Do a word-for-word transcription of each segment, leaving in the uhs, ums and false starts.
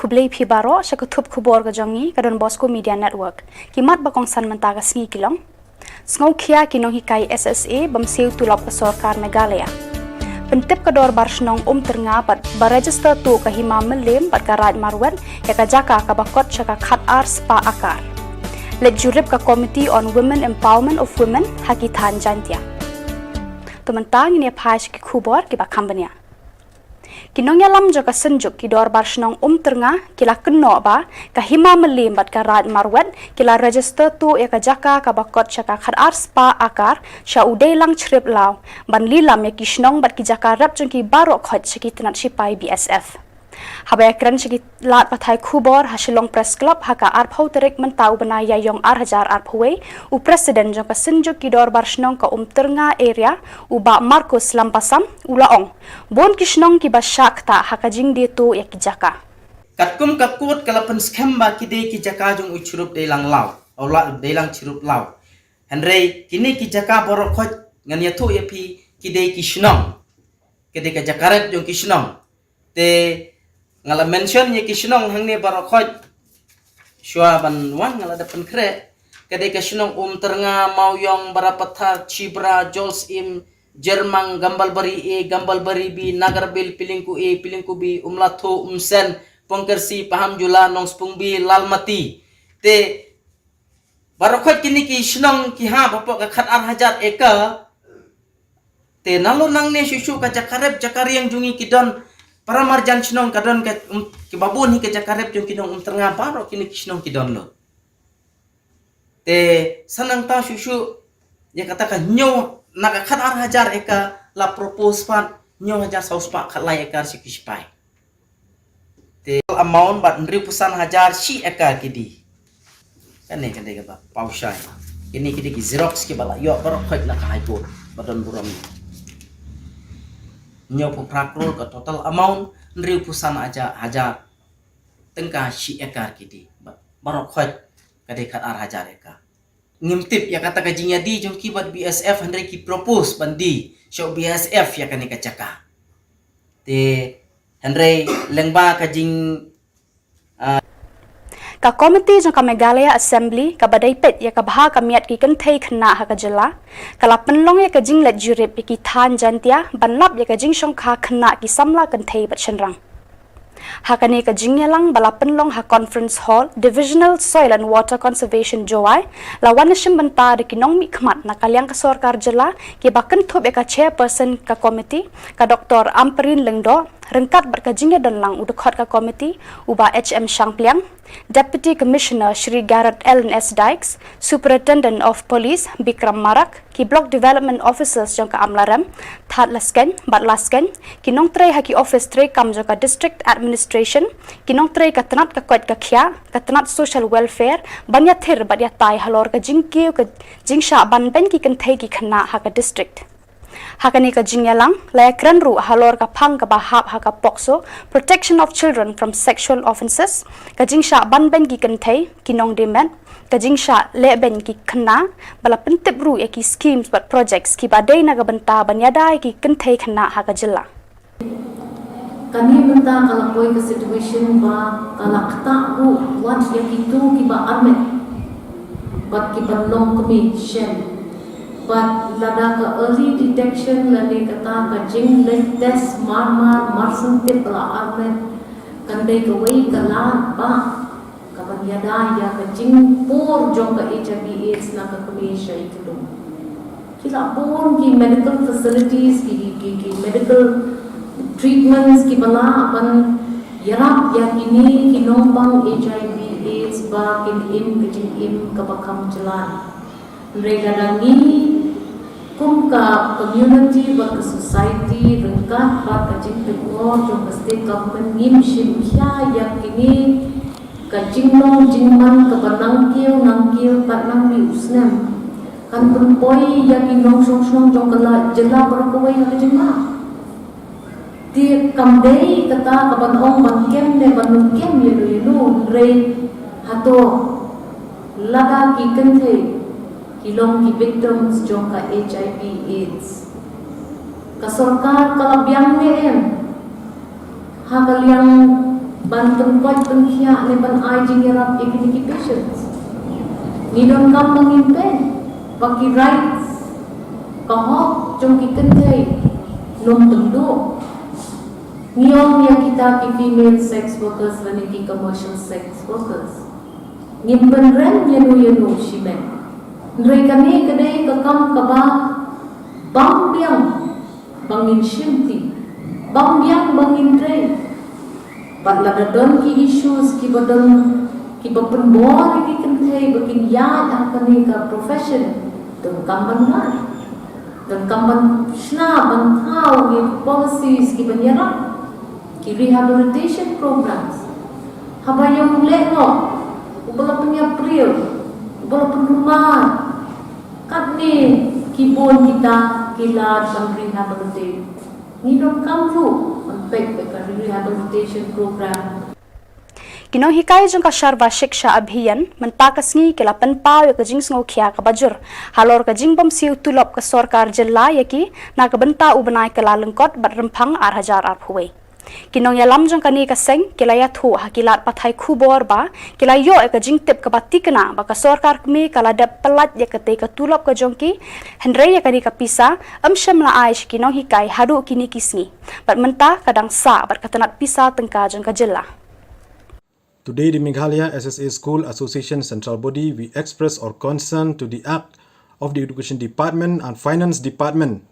Blei phi baroh sha ka thup khubor ka jong ngi ka Don Bosco Media Network. Ki mat ba kongsan mynta ka sngi ki long: Sngewkhia ki nonghikai S S A bym siew tulop ka sorkar Meghalaya. Pyntip ka dorbar shnong Umtyrnga bad ba register tuh ka Hima Mylliem bad ka Raid Marwet ïa ka jaka kaba kot sha ka khatar spah akar. Leit jurip ka Committee on Women Empowerment of Women ha ki thaiñ Jaintia. To mynta ngin ïa phai sha ki khubor kiba kham bniah. Ki nongïalam jong ka Synjuk ki dorbar shnong Umtyrnga ki la kynnoh ba ka Hima Mylliem bad ka Raid Marwet ki la register tuh ïa ka jaka kaba kot sha ka khatar spah akar sha u Deilang Chrip Law ban lilam ïa ki shnong bad ki jaka rep jong ki baroh khoit sha ki tnat shipai B S F. Haba ïakren sha ki lad pathai khubor ha Shillong Press Club ha ka arphew tarik mynta u bnai Ïaïong ar hajar arphew wei, u President jong ka Synjuk ki dorbar shnong ka Umtyrnga area, u Bah Marcus Lampasam, u la ong bun ki shnong kiba shah ktah ha ka jingdie tuh ïa ki jaka. Katkum ka kot ka la pynskhem ba ki dei ki jaka jong u Chirup Deilang Law, u la Deilang Chirup Law. Hynrei kine ki jaka baroh khoit ngan ïathuh ïa phi ki dei ki shnong. Ki dei ka jaka rep jong ki shnong. Te nga la mention ïa ki shnong hangne baroh khoit. Shuwa ban wan nga la dep pynkhreh. Ka dei ka shnong Umtyrnga, Mawïong, Barapathar, Chibra, Jolsyiem, Jyrmang, Gambalbari A, Gambalbari B, Nagarbil, Pilingku A, Pilingku B, Umlathuh, Umsen, Pongkersi, Pahamjula, Nongspung B, Lalmati. Te baroh khoit kine ki shnong ki hap hapoh ka khatar hajar acre. Te nalor nangne shuh shuh ka jaka rep jaka riang jong ngi ki don, para marjan shnong ka don ka, um, kiba bun hi ka jaka rep jong ki nong Umtyrnga baroh kine ki shnong ki don lut. Te sa nangta shuh shuh ïa kata ka hynñiew na ka khatar hajar acre la propose pat hynñiew hajar saw spah khatlai acre sha ki shipai. Te amount bad hynriewphew san hajar shi acre ki dei. Kane ka dei kaba paw shai. Kine ki dei ki xerox kiba la ïoh baroh khoit na ka High Court ba don burom. Hynñiewphew phra klur ka total amount, hynriewphew san hajar, hajar tyngka shi acre ki dei. Ba-, baroh khoit ka dei khatar hajar acre. Ngim tip ïa kata ka jingïadie jong ki bad B S F, hynrei ki propose ban die sha u B S F ïa kane ka jaka. Te hynrei lyngba ka jing, ah, ka komiti jong ka Meghalaya Assembly kaba dei peit ïa ka bha ka miat ki kynthei khynnah ha ka jylla ka la pynlong ïa ka jingleit jurip ïa ki thaiñ Jaintia ban lap ïa ka jingshongkha khynnah ki samla kynthei bad shynrang. Ha kane ka jingïalang ba la pynlong ha Conference Hall, Divisional Soil and Water Conservation Jowai, la wan ïashim bynta da ki nongmihkhmat na ka liang ka sorkar jylla kiba kynthup ïa ka chairperson ka komiti, ka Doctor Ampareen Lyngdoh, ryngkat bad ka jingïadonlang u dkhot ka komiti, u Bah H M Shangpliang, Deputy Commissioner Shri Garod L N S Dykes, Superintendent of Police Bikram Marak, ki Block Development Officers jong ka Amlarem, Thad Laskein bad Laskein, ki nongtrei ha ki office treikam jong ka District Administration, ki nongtrei ka tnat ka koit ka khiah, ka tnat Social Welfare, ban ïathir bad ïatai halor ka jingkiew ka jingshah ban beiñ ki kynthei ki khynnah ha ka district. Ha kane ka jingïalang la ïakren ruh halor ka phang kaba hap ha ka POCSO, Protection of Children from Sexual Offences, ka jingshah ban beiñ ki kynthei, ki nongdie met, ka jingshah leh beiñ ki khynnah, ba la pyntip ruh ïa ki schemes bad projects kiba dei na ka bynta ban ïada ïa ki kynthei khynnah ha ka jylla. Kane mynta ka la poi ka situation ba ka la ktah ruh wat ïa kito kiba armet bad kiba long kmie shen. Bad lada ka early detection lane kata ka jingleit test mar mar, mar shen tip ba la armet, kan dei kawei ka lad ba kaban ïada ïa ka jingpur jong ka H I V AIDS na ka kmie sha i khlum. Ki la bun ki medical facilities, ki, ki, ki medical treatments kiba lah ban ïarap ïa kine ki nongpang H I V AIDS ba kin im ka jingim kaba kham jlan. Hynrei lada ngi kum ka community bad ka society ryngkat bad ka jingtynjuh jong ka state government ngim shim khia ïa kine ka jinglong jingman kaba nangkiew nangkiew kat nangmih u snem, kan pynpoi ïa ki nongshong shnong jong ka la jylla baroh kawei ha ka jingma. Te kam dei kata kaban ong ban kem ne ban ym kem ïa no ïa no, hynrei hato lada ki kynthei ki long ki victims jong ka H I V AIDS, ka sorkar ka la biang ne em? Ha ka liang ban pynkoit pynkhiah ne ban ai jingïarap ïa kine ki patients. Ngi donkam ba ngin peit ba ki rights, ka hok jong ki kynthei ym tymduh. Ngi ong ïa kita ki female sex workers lane ki commercial sex workers, ngim pynrem ïano ïano shimet. Hynrei kane ka dei ka kam kaba bym biang ba ngin shimti, bym biang ba ngin trei. Bad lada don ki issues kiba don, kiba pynbor ïa ki kynthei ba kin ïaid ha kane ka profession, donkam ban lad, donkam ban shna, ban thaw ïa ki policies kiban ïarap, ki rehabilitation programs. Haba ïa u lehnoh, uba la pynïapriaw, uba la pynrumar, katne ki bun kita ki lad ban rehabilitate. Ngi donkam ruh ban peit ïa ka rehabilitation program. Ki nonghikai jong ka Sarva Shiksha Abhiyan mynta ka sngi ki la pynpaw ïa ka jingsngewkhia kaba jur halor ka jingbymsiew tulop ka sorkar jylla ïa ki na ka bynta u bnai Kyllalyngkot bad Rymphang ar hajar arphew wei. Ki nongïalam jong kane ka seng ki la ïathuh ha ki lad pathai khubor ba ki la ïoh ïa ka jingtip kaba thikna ba ka sorkar kmie ka la dep pyllait ïa katei ka tulop ka jong ki, hynrei ïa kane ka pisa ym shym la ai sha ki nonghikai haduh kine ki sngi. Bad mynta ka dang sah bad ka tnat pisa tyngka jong ka jylla. Today, the Meghalaya S S A School Association Central Body, we express our concern to the Act of the Education Department and Finance Department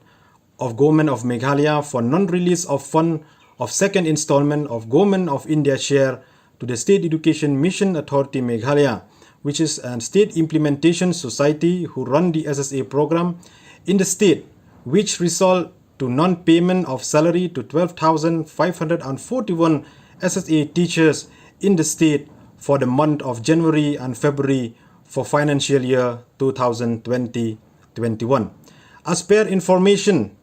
of Government of Meghalaya for non-release of fund of second installment of Government of India share to the State Education Mission Authority Meghalaya, which is a state implementation society who run the S S A program in the state, which result to non-payment of salary to twelve thousand five hundred and forty-one S S A teachers in the state for the month of January and February for financial year two thousand twenty twenty-one. As per information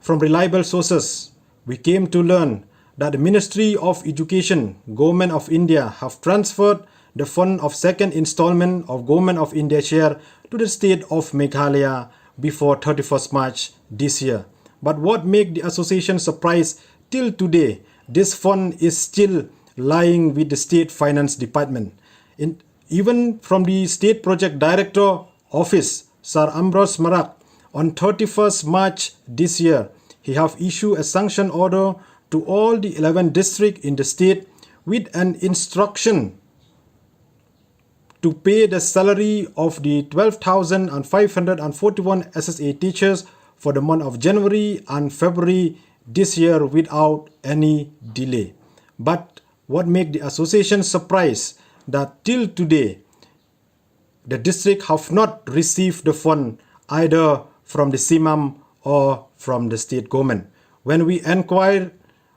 from reliable sources, we came to learn that the Ministry of Education, Government of India, have transferred the fund of second installment of Government of India share to the state of Meghalaya before thirty-first March this year. But what make the association surprised, till today, this fund is still lying with the State Finance Department. In, even from the State Project Director Office, Sir Ambrose Marak, on thirty-first March this year, he have issued a sanction order to all the eleven district in the state with an instruction to pay the salary of the twelve thousand five hundred and forty-one S S A teachers for the month of January and February this year without any delay. But what make the association surprised that till today, the district have not received the fund either from the CMAM or from the state government. When we inquired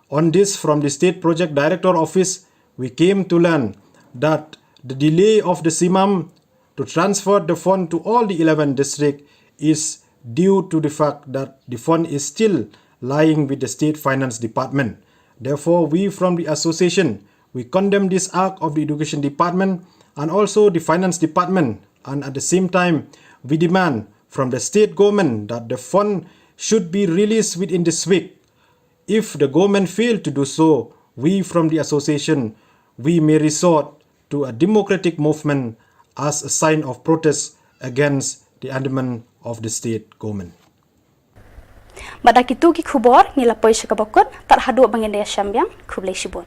on this from the State Project Director Office, we came to learn that the delay of the CMAM to transfer the fund to all the eleven district is due to the fact that the fund is still lying with the State Finance Department. Therefore, we from the association, we condemn this act of the Education Department and also the Finance Department, and at the same time, we demand from the state government that the fund should be released within this week. If the government fail to do so, we from the association, we may resort to a democratic movement as a sign of protest against the abandonment of the state government. Bad da kitu ki khubor ngi la poi sha kaba kut, tad haduh ba ngin da ïashem biang, khublei shibun.